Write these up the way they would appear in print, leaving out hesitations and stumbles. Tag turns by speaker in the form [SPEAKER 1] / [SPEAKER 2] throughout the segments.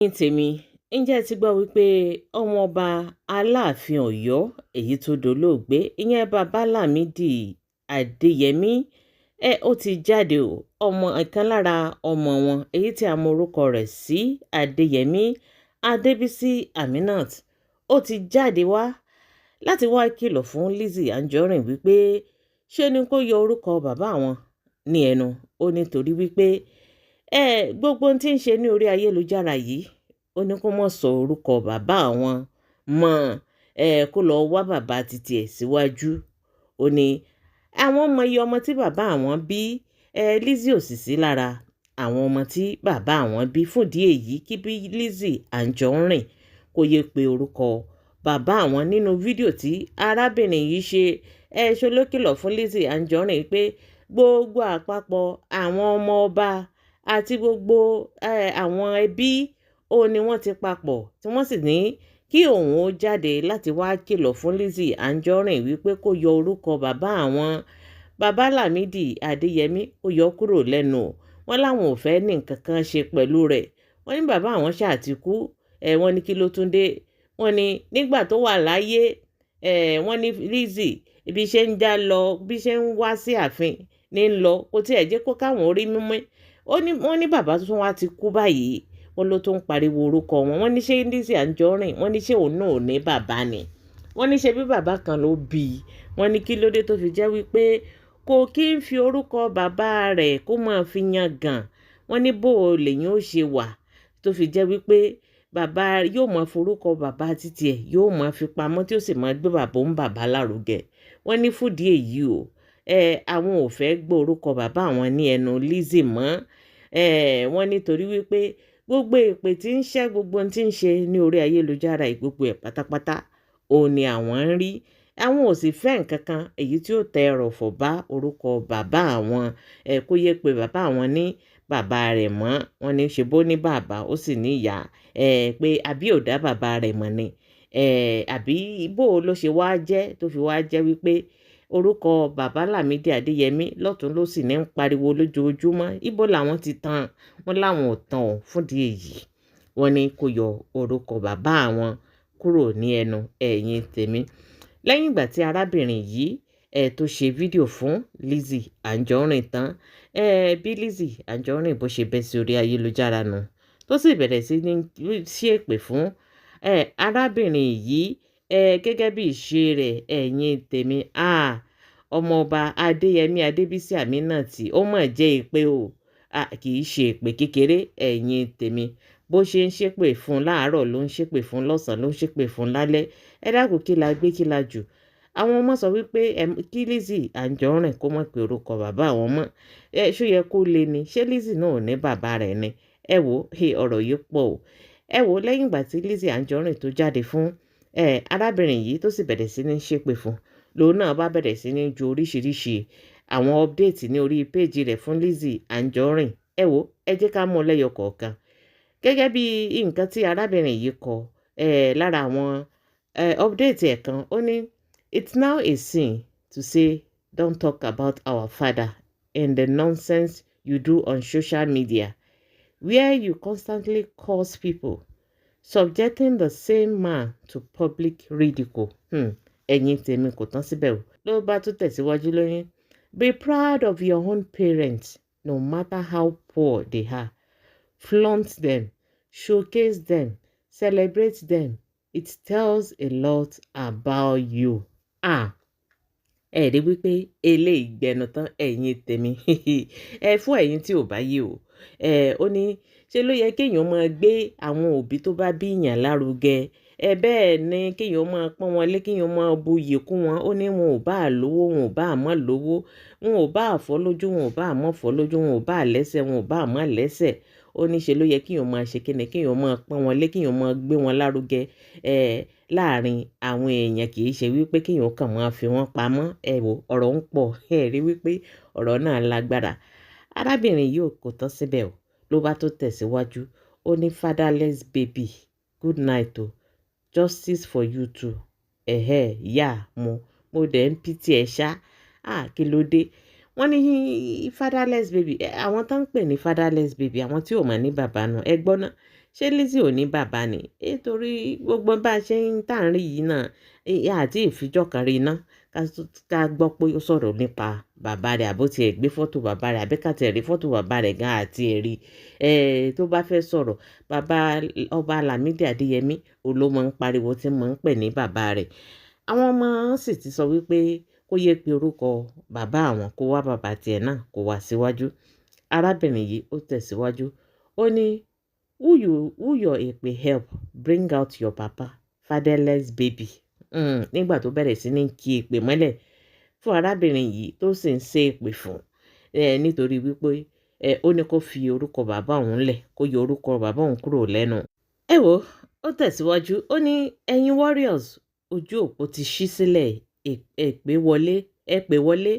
[SPEAKER 1] Ní tèmi, ǹjẹ́ ẹ ti gbọ́ wípé ọmọọba Aláàfin Ọ̀yọ́ èyí tó dolóògbé, ìyẹn Bàbá Lámìdí Adéyẹmí, ẹ ó ti jáde o. Ọmọ ìkan lára ọmọ wọn èyí tí a mọ orúkọ rẹ̀ sí Adéyẹmí Adébísí Aminat, ó ti jáde wá láti wá kìlọ̀ fún Lizzy Anjorin wípé ṣé ni kó yọ orúkọ bàbá àwọn ní ẹnu. Ó nítorí wípé ẹ gbogbo ohun tí ń ṣe ní orí ayélujára yìí, ó ní kó mọ̀ sọ orúkọ bàbá àwọn mọ́ ẹ, kó lọ wá bàbá títí ẹ̀ síwájú. Ó ní àwọn mọ iye ọmọ tí bàbá àwọn bí ẹ, Lizzy ò sì sí lára àwọn ọmọ tí bàbá àwọn bí. Fúndìí èyí, kí bí Lizzy Anjorin kó yé pe orúkọ bàbá àwọn. Nínú fídíò tí arábìnrin yìí ṣe, ẹ ṣe ló kìlọ̀ fún Lizzy Anjorin pé gbogbo àpapọ̀ àwọn ọmọ ọba àti gbogbo àwọn ẹbí ó ní wọ́n ti papọ̀ tí wọ́n sì ní kí òun ó jáde láti wá kìlọ̀ fún Lizzy Anjorin wípé kó yọ orúkọ bàbá àwọn, Bàbá Lámìdí Adéyẹmí, kó yọ kúrò lẹ́nu. Wọn láwọn ò fẹ́ ní nǹkan kan ṣe pẹ̀lú rẹ̀. Wọ́n ní bàbá àwọn ṣáà ti kú ẹ. Wọ́n ní kí ló tún dé? Wọ́n ní nígbà tó wà láyé ẹ, wọ́n ní Lizzy ibi ṣe ń já lọ, bí ṣe ń wá sí ààfin ní ń lọ, kó tiẹ̀ jẹ́ kó káwọn orí mímú. Ó ní wọ́n ní bàbá tuntun wá ti kú báyìí, wọ́n ló tún ń pariwo orúkọ wọn. Wọ́n ní ṣé Lizzy Anjorin, wọ́n ní ṣé òun náà ò ní bàbá ni? Wọ́n ní ṣe bí bàbá kan ló bí i. Wọ́n ní kí ló dé tó fi jẹ́ wípé kò kí ń fi orúkọ bàbá rẹ̀ kó máa fi yan gàn? Wọ́n ní bó o lèyìn ó ṣe wà tó fi jẹ́ wípé bàbá yóò máa forúkọ bàbá títí ẹ̀ yóò máa fi pamọ́, tí ó sì máa gbé bàbá òun bàbá lárugẹ? Wọ́n ní fúdìí èyí o, ẹ àwọn ò fẹ́ gbọ́ orúkọ bàbá àwọn ní ẹnu Lizzy mọ́ ẹ. Wọ́n nítorí wípé gbogbo èpè tí ń ṣẹ́, gbogbo ohun tí ń ṣe ní orí ayélujára, gbogbo ẹ̀ pátápátá òun ni àwọn ń rí. Àwọn ò sì fẹ́ nǹkan kan èyí tí ó tẹ ẹrọ̀fọ̀ bá orúkọ bàbá àwọn. Ẹ kó yé pé bàbá àwọn ní bàbá rẹ̀ mọ́. Wọ́n ní ṣe bó ní bàbá, ó sì ní ìyá ẹ, pé àbí ò dá bàbá rẹ̀ mọ̀ ni ẹ, àbí bó ló ṣe wá jẹ́ tó fi wá jẹ́ wípé orúkọ Bàbá Lámìdí Adéyẹmí lọ́tún ló sì ní ń pariwo lójoojúmọ́? Ibo làwọn ti tàn? Wọ́n láwọn ò tàn ọ́. Fúndìí èyí, wọ́n ní kó yọ orúkọ bàbá àwọn kúrò ní ẹnu. Ẹ̀yin tèmi, lẹ́yìn ìgbà tí arábìnrin yìí ẹ̀ tó ṣe fídíò fún Lizzy Anjorin tán ẹ, bí Lizzy Anjorin bó ṣe bẹ́ sí orí ayélujára nù, tó sì bẹ̀rẹ̀ sí ní ṣépè fún ẹ arábìnrin yìí ẹ gẹ́gẹ́ bí ìṣe rẹ̀. Ẹ̀yin tèmi, ọmọọba Adéyẹmí Adébísí Aminat, ó mọ̀ jẹ́ èpè o, kì í ṣe èpè kékeré. Ẹ̀yin tèmi, bó ṣe ń ṣépè fún láàárọ̀ ló ń ṣépè fún lọ́sàn-án, ló ń ṣépè fún lálẹ́. Ẹ dákun, kí la gbé, kí la jù? Àwọn ọmọ sọ wípé kí Lizzy Anjorin kó mọ̀ pé orúkọ bàbá àwọn mọ́ ẹ, ṣó yẹ kó lè ní? Ṣé Lizzy náà ò ní bàbá rẹ̀ ni? Ẹ wò, ọ̀rọ̀ yìí pọ̀ o. Ẹ wò, lẹ́yìn ìgbà tí Lizzy Anjorin tó jáde fún ẹ arábìnrin yìí, tó sì bẹ̀rẹ̀ sí ní ṣépè fún, lòun náà bá bẹ̀rẹ̀ sí ní ju oríṣiríṣi àwọn update ní orí péjì rẹ̀ fún Lizzy Anjorin. Ẹ wò, ẹ jẹ́ ká mú un lẹ́yọ kọ̀ọ̀kan gẹ́gẹ́ bí nǹkan tí arábìnrin yìí kọ. Ẹ lára àwọn ẹ update ẹ̀ kan, ó ní, "It's now a sin to say don't talk about our father in the nonsense you do on social media, where you constantly curse people, subjecting the same man to public ridicule." Ẹ̀yin tèmi, kò tán síbẹ̀ o. Ló bá tún tẹ̀síwájú lóyún, "Be proud of your own parents, no matter how poor they are. Flaunt them, showcase them, celebrate them. It tells a lot about you." Ah, ẹ rí wípé eléyìí gbẹnu tán. Ẹ̀yin tèmi, ẹ fún ẹ̀yin tí ò bá yé o, ẹ ó ní ṣe ló yẹ kéèyàn máa gbé àwọn òbí tó bá bí yàn lárugẹ. Ẹ bẹ́ẹ̀ ni, kéèyàn máa pọ́n wọn lé, kéèyàn máa buyì kún wọn. Ó ní wọn ò bá lówó, wọn ò bá mọ́ lówó, wọn ò bá fọ́ lójú, wọn ò bá mọ́ fọ́ lójú, wọn ò bá lẹ́sẹ̀, wọn ò bá mọ́ lẹ́sẹ̀. Ó ní ṣe ló yẹ kéèyàn máa ṣe kíni, kéèyàn máa pọ́n wọn lé, kéèyàn máa gbé wọn lárugẹ ẹ láàrin àwọn èèyàn, kì í ṣe wípé kéèyàn kàn máa fi wọ́n pamọ́. Ẹ wò, ọ̀rọ̀ ń pọ̀. Ẹ rí wípé ọ̀rọ̀ náà lágbára. Arábìnrin yìí kò tán síbẹ̀ o. Ló bá tó tẹ̀síwájú, ó ní, "Fatherless baby, good night o. Justice for you too." Ẹ̀hẹ́ yá, mo dẹ̀ ń pity ẹ̀ ṣá. Ah, kí ló dé? Wọ́n ní fatherless baby, àwọn tó ń pè ní fatherless baby, àwọn tí ò mọ̀ ní bàbá nù. Ẹ gbọ́ ná. Ṣé Lizzy ò ní bàbá ni? Nítorí gbogbo bá a ṣe ń tà ń rí yìí náà, àti ìfijọ́ kan rí iná ká gbọ́ pé ó sọ̀rọ̀ nípa bàbá rẹ̀, àbó tiẹ̀ gbé fọ́tò bàbá rẹ̀, àbí ká tiẹ̀ rí fọ́tò bàbá rẹ̀ gan àti ẹ̀rí. Tó bá fẹ́ sọ̀rọ̀, bàbá ọba Lámídì Adéyẹmí òun ló máa ń pariwo tí máa ń pè ní bàbá rẹ̀. Àwọn ọmọ sì ti sọ wípé kó yé pe orúkọ bàbá àwọn, kó wá bàbá tiẹ̀ náà kó wá síwájú. Arábìnrin yìí ó tẹ̀síwájú. Ó ní, who you, who your èpè help bring out your papa, fatherless baby. Nígbà tó bẹ̀rẹ̀ sí ní kí èpè mọ́lẹ̀ fún arábìnrin yìí tó sì ń ṣe èpè fún, nítorí wípé ó ní kó fi orúkọ bàbá òun lẹ̀, kó yọ orúkọ bàbá òun kúrò lẹ́nu. Ẹ wo, ó tẹ̀síwájú. Ó ní ẹ̀yin warriors, ojú òpó ti ṣí sílẹ̀, èpè wọlé, ẹ pè wọlé.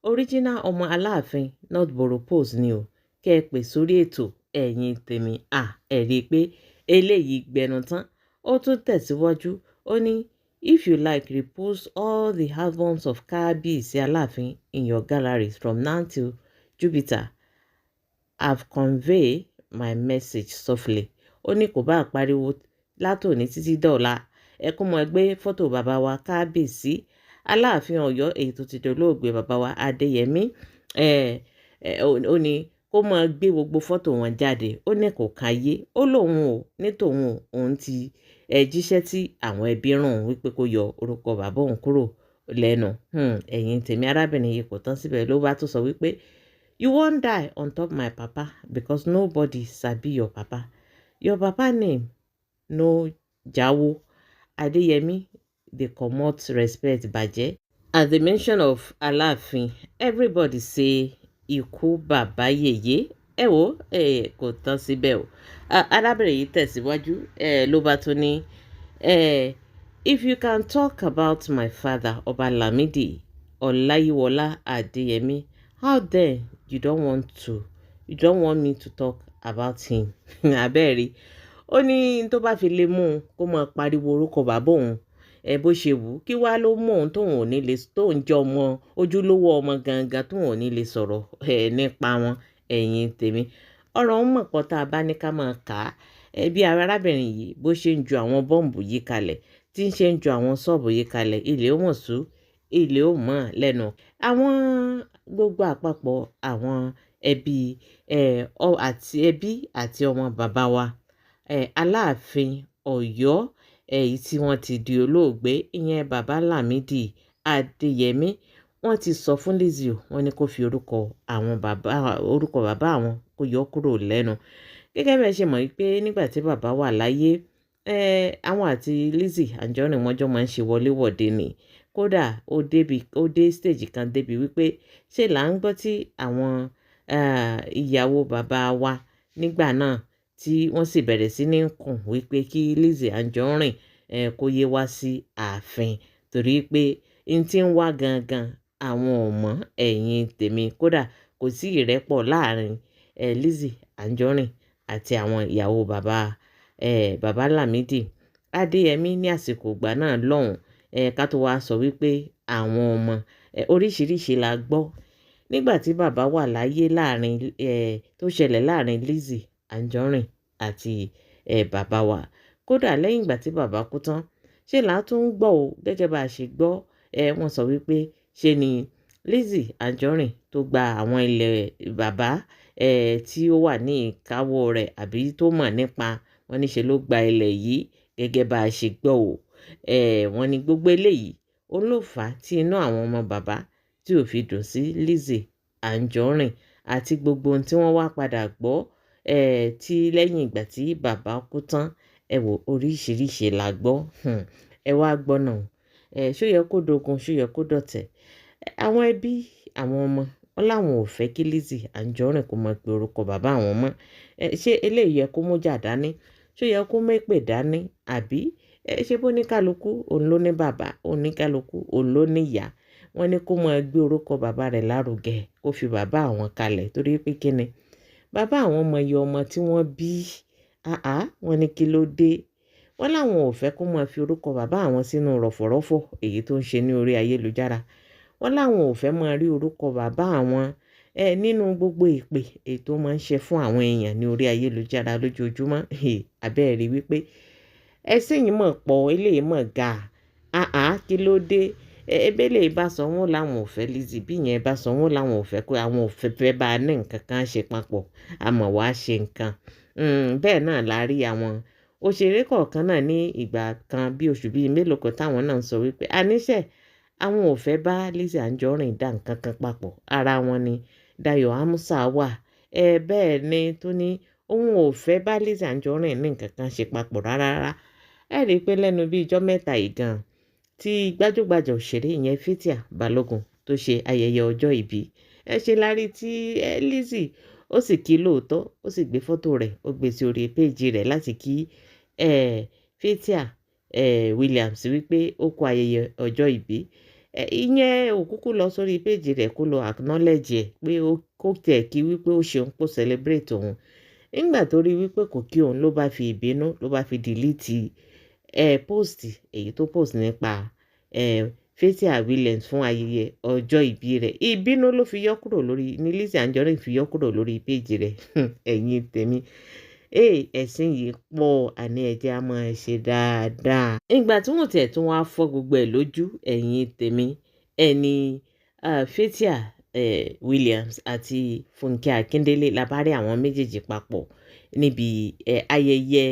[SPEAKER 1] Original ọmọ Aláàfin Northborough Post ni o. Kẹ́ ẹ pè sórí ètò, ẹ̀yin tèmi. À, ẹ rí i pé eléyìí gbẹnu tán. Ó tún tẹ̀síwájú. Ó ní if you like, repost all the albums of Kábíyèsí Aláàfin in your galleries from now till Jupiter. I've conveyed my message softly. Ó ní kò bá pariwo látòní títí dọ̀la, ẹ kó mọ gbé fọ́tò bàbá wa Kábíyèsí Aláàfin Ọ̀yọ́ èyí tó ti dolóògbé, bàbá wa Adéyẹmí. Ó ní kó máa gbé gbogbo fọ́tò wọn jáde. Ó ní kò káyé. Ó lóun ò ní tòun ò, òun ti jíṣẹ́ tí àwọn ẹbí rán òun wípé kó yọ orúkọ bàbá òun kúrò lẹ́nu. Ẹ̀yin tèmi, arábìnrin yìí kò tán síbẹ̀, ló bá tún sọ wípé you wan die on top my papa because nobody sabi your papa. Your papa name no jáwó. Adéyẹmí dey comot respect bàjẹ́. At the mention of Aláàfin, everybody say ikú bàbá yèyé. Ẹ wo, kò tán síbẹ̀ o. Arábìnrin yìí tẹ̀síwájú, ló bá tún ní if you can talk about my father, Ọba Lamidi Ọláyíwọlá Adéyẹmí, how then you don't want me to talk about him? Abẹ́rẹ́, ó ní tó bá fi lè mú un kó máa pariwo orúkọ bàbá òun ẹ bó ṣe wù ú, kí wàá ló mú òun tóun ò ní lè, tóun jẹ́ ọmọ ojúlówó ọmọ gangan, tóun ò ní lè sọ̀rọ̀ ẹ nípa wọn? Ẹ̀yin tèmi, ọ̀rọ̀ ń mọ̀ pọ̀ tá a bá ní ká máa kà á. Ẹ bí arábìnrin yìí bó ṣe ń ju àwọn bọ́ǹbù yìí kalẹ̀, tí ń ṣe ń ju àwọn ṣọ́ọ̀bù yìí kalẹ̀, ilé ó mọ̀ sú, ilé ó mọ̀ lẹ́nu. Àwọn gbogbo àpapọ̀ àwọn ẹbí àti ẹbí àti ọmọ bàbá wa Aláàfin Ọ̀yọ́ èyí tí wọ́n ti di olóògbé, ìyẹn bàbá Lámídì Adéyẹmí, wọ́n ti sọ fún Lizzy o, wọ́n ní kó fi orúkọ àwọn bàbá, orúkọ bàbá àwọn kó yọ kúrò lẹ́nu. Gẹ́gẹ́ bí ẹ ṣe mọ̀ wípé nígbà tí bàbá wà láyé, àwọn àti Lizzy Anjorin wọ́n jọ máa ń ṣe wọléwọ̀de ni. Kódà ó dé stage kan débi wípé ṣe là ń gbọ́ tí àwọn ìyàwó bàbá wa nígbà náà tí wọ́n sì bẹ̀rẹ̀ sí ní kùn wípé kí Lizzy Anjorin kó yé wá sí ààfin torí pé n tí ń wá gangan àwọn ò mọ̀. Ẹ̀yin tèmi, kódà kò sí ìrẹ́pọ̀ láàrin Lizzy Anjorin àti àwọn ìyàwó bàbá, bàbá Lámídì Adéyẹmí ní àsìkò ìgbà náà lọ́hùn. Ká tó wá sọ wípé àwọn ọmọ oríṣiríṣi la gbọ́ nígbà tí bàbá wà láyé láàrin tó ṣẹlẹ̀ láàrin Lizzy Anjorin àti bàbá wa. Kódà lẹ́yìn ìgbà tí bàbá kú tán, ṣe là á tún gbọ́ o. Gẹ́gẹ́ bá a ṣe gbọ́, wọ́n sọ wípé ṣe ni Lizzy Anjorin tó gba àwọn ilẹ̀ bàbá tí ó wà ní ìkáwọ́ rẹ̀ àbí tó mọ̀ nípa wọ́n ní ṣe ló gba ilẹ̀ yìí, gẹ́gẹ́ bá a ṣe gbọ́ o. Wọ́n ní gbogbo eléyìí òun ló fà á tí inú àwọn ọmọ bàbá tí ò fi dùn sí Lizzy Anjorin àti gbogbo ohun tí wọ́n wá padà gbọ́ tí lẹ́yìn ìgbà tí bàbá kú tán. Ẹ wò, oríṣiríṣi la gbọ́. Ẹ wá gbọ́ náà. Ṣó yẹ kó dogun? Ṣó yẹ kó dọ̀tẹ̀? Àwọn ẹbí àwọn ọmọ wọn láwọn ò fẹ́ kí Lizzy Anjorin kó máa pe orúkọ bàbá àwọn mọ́. Ṣé eléyìí yẹ kó mú jà dání? Ṣó yẹ kó mépè dání? Àbí ṣé bó ní kálukú òun ló ní bàbá, òun ní kálukú òun ló ní ìyá. Wọ́n ní kó máa gbé orúkọ bàbá rẹ̀ lárugẹ, kó fi bàbá àwọn kalẹ̀ torí pé kí ni? Bàbá àwọn mọ iye ọmọ tí wọ́n bí. Àá, wọ́n ní kí ló dé? Wọ́n láwọn ò fẹ́ kó máa fi orúkọ bàbá àwọn sínú rọ̀fọ̀rọ̀fọ̀ èyí tó ń ṣe ní orí ayélujára. Wọ́n láwọn ò fẹ́ máa rí orúkọ bàbá àwọn. Ẹ nínú gbogbo ìpè èyí tó máa ń ṣe fún àwọn èèyàn ní orí ayélujára lójoojúmọ́, àbẹ́ẹ̀ rí wípé ẹ̀sìn yìí mọ̀ pọ̀, eléyìí mọ̀ ga. Àá, kí ló dé? Ebele bá sọ wọ́n láwọn ò fẹ́ Lizzy, bí yẹn bá sọ wọ́n láwọn ò fẹ́ pé àwọn ò fẹ́ bá a ní nǹkan kan ṣe papọ̀, àmọ́ wá ṣe nǹkan. Bẹ́ẹ̀ náà la rí àwọn òṣèré kọ̀ọ̀kan náà ní ìgbà kan bí oṣù bíi mélòó kan táwọn náà ń sọ wípé àníṣe àwọn ò fẹ́ bá Lizzy Anjorin dá nǹkan kan papọ̀. Ara wọn ni Dayo Amusa wà. Bẹ́ẹ̀ ni tó ní òun ò fẹ́ bá Lizzy Anjorin ní nǹkan kan ṣe papọ̀ rárá. Ẹ rí i pé lẹ́nu bíi ijọ́ mẹ́ta yìí gan tí gbajúgbajà òṣèré yẹn Fathia Balogun tó ṣe ayẹyẹ ọjọ́ ìbí. Ẹ ṣe la rí tí Lizzy ó sì kí lóòótọ́, ó sì gbé fọ́tò rẹ̀, ó gbé sí orí péèjì rẹ̀ láti kí Fathia Williams wípé ó kú ayẹyẹ ọjọ́ ìbí. Ìyẹn ò kúkú lọ sórí péèjì rẹ̀ kó lọ acknowledge ẹ̀ pé ó kó tiẹ̀ kí wípé ó ṣeun kó celebrate òun. Nígbà tó rí wípé kò kí òun ló bá fi ìbínú ló bá fi delete post èyí tó post nípa Fathia Williams fún ayẹyẹ ọjọ́ ìbí rẹ̀. Ìbínú ló fi yọ kúrò lórí ní Lizzy Anjorin fi yọ kúrò lórí péèjì rẹ̀. Ẹ̀yin tèmi, ẹ̀sìn yìí pọ̀, àní ẹ jẹ́ á máa ṣe dáadáa. Ìgbà tí wọ́n tiẹ̀ tún wá fọ́ gbogbo ẹ̀ lójú, ẹ̀yin tèmi, ẹni Fathia Williams àti Fúnkẹ́ Akíndélé la bá rí àwọn méjèèjì papọ̀ níbi ayẹyẹ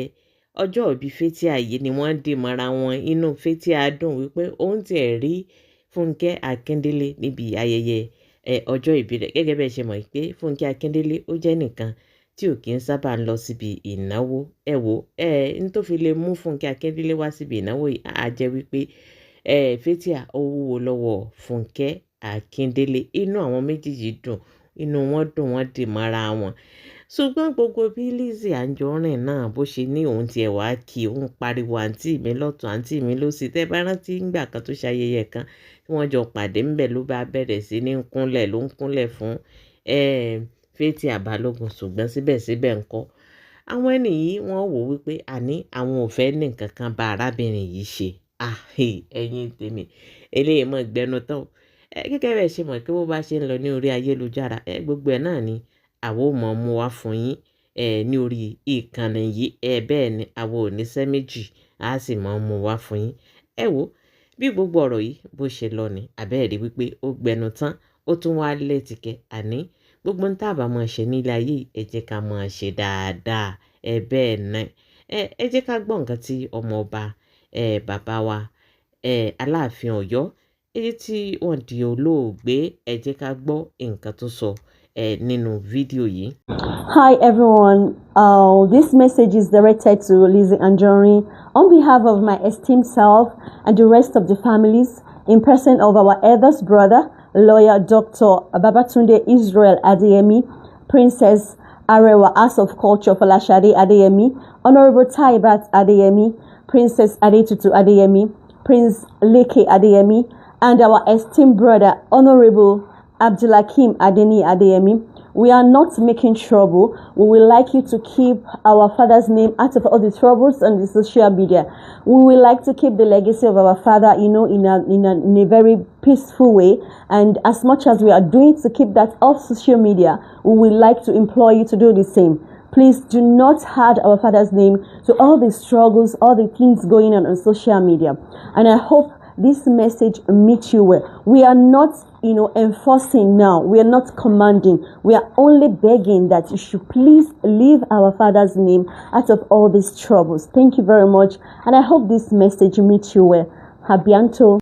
[SPEAKER 1] ọjọ́ ìbí Fathia yìí ni wọ́n dì mọ́ra wọn. Inú Fathia dùn wípé òun tiẹ̀ rí Fúnkẹ́ Akíndélé níbi ayẹyẹ ọjọ́ ìbí rẹ̀. Gẹ́gẹ́ bí ẹ ṣe mọ̀ pé Fúnkẹ́ Akíndélé ó jẹ́ nìkan tí ò kí ń sábà ń lọ síbi ìnáwó. Ẹ wò, n tó fi lè mú Fúnkẹ́ Akíndélé wá síbi ìnáwó yìí á jẹ́ wípé Fathia ó wúwo lọ́wọ́ Fúnkẹ́ Akíndélé. Inú àwọn méjèèjì dùn, inú wọn dùn, wọ́n dì mọ́ra wọn. Ṣùgbọ́n gbogbo bí Lizzy Anjorin náà bó ṣe ní òun tiẹ̀ wá kí òun pariwo àǹtí mi lọ́tùn, àǹtí mi lósì. Tẹ́ bá rántí nígbà kan tó ṣe ayẹyẹ kan tí wọ́n jọ pàdé ńbẹ̀ ló bá bẹ̀rẹ̀ sí ní kúnlẹ̀ ló ń kúnlẹ̀ fún Fathia Balogun. Ṣùgbọ́n síbẹ̀síbẹ̀ ńkọ́, àwọn ẹni yìí wọ́n wò wípé àní àwọn ò fẹ́ ní nǹkan kan bá arábìnrin yìí ṣe. Ẹ̀yin tèmi, eléyìí mọ̀ gbẹnu tán. Gẹ́gẹ́ bí ẹ ṣe mọ̀ pé bó bá ṣe ń lọ ní orí ayélujára, gbogbo ẹ̀ náà ni àwa ó mọ̀ mú wá fún yín ní orí ìkànnì yìí. Bẹ́ẹ̀ ni àwa ò ní ṣẹ́ méjì, a sì mọ̀ mú wá fún yín. Ẹ wò, bí gbogbo ọ̀rọ̀ yìí bó ṣe lọ ni, àbẹ́ẹ̀ rí wípé ó gbẹnu tán, ó tún wá lẹ́tìkẹ́. Àní gbogbo ohun tí a bá máa ṣe nílé ayé yìí, ẹ jẹ́ ká máa ṣe dáadáa. Bẹ́ẹ̀ ni. Ẹ jẹ́ ká gbọ́ nǹkan tí ọmọ ọba, bàbá wa, Aláàfin Ọ̀yọ́, èyí tí wọ́n di olóògbé, ẹ jẹ́ ká gbọ́ nǹkan tó sọ nínú fídíò yìí.
[SPEAKER 2] Hi everyone. This message is directed to Lizzy Anjorin on behalf of my esteemed self and the rest of the families in person of our eldest brother, lawyer Dr. Babatunde Israel Adeyemi, Princess Arewa House of Culture Folashade Adeyemi, Honorable Taibat Adeyemi, Princess Adetutu Adeyemi, Prince Leke Adeyemi, and our esteemed brother, Honorable Abdulhakeem Adeni Adeyemi. We are not making trouble. We would like you to keep our father's name out of all the troubles on the social media. We would like to keep the legacy of our father, in a very peaceful way. And as much as we are doing to keep that off social media, we would like to implore you to do the same. Please do not add our father's name to all the struggles, all the things going on social media. And I hope this message meets you well. We are not, enforcing now. We are not commanding. We are only begging that you should please leave our father's name out of all these troubles. Thank you very much. And I hope this message meets you well. À bientôt.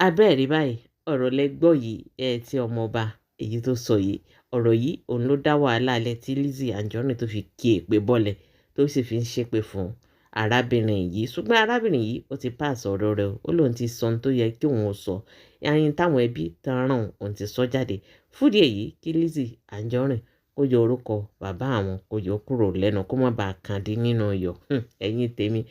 [SPEAKER 1] Abẹ́ẹ̀rí báyìí, ọ̀rọ̀ lẹ gbọ́ yìí ẹ tí ọmọọba èyí tó sọ yìí, ọ̀rọ̀ yìí òun ló dá wàhálà lẹ̀ tí Lizzy Anjorin tó fi kí èpè bọ́lẹ̀ tó sì fi ń ṣépè fún arábìnrin yìí. Ṣùgbọ́n arábìnrin yìí ó ti pass ọ̀rọ̀ rẹ̀ o, ó lóun ti sọ ohun tó yẹ kí òun ó sọ, ẹyin táwọn ẹbí tán ràn òun ti sọ jáde. Fúdìí èyí kí Lizzy Anjorin kó yọ orúkọ bàbá àwọn, kó yọ kúrò lẹ́nu kó má bàa kàn dín nínú iyọ̀. Ẹ̀yin tèmi,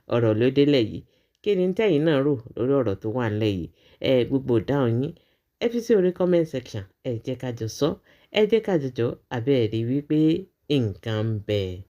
[SPEAKER 1] ọ̀rọ̀ ló délẹ̀ yìí. Kí ni tẹ́yin náà rò lórí ọ̀rọ̀ tó wà nílẹ̀ yìí? Ẹ gbogbo dáhùn yín, ẹ fi sí orí comment section. Ẹ jẹ́ ká jọ sọ, ẹ jẹ́ ká jọ jọ. Àbẹ́ẹ̀ rí wípé nǹkan ń bẹ.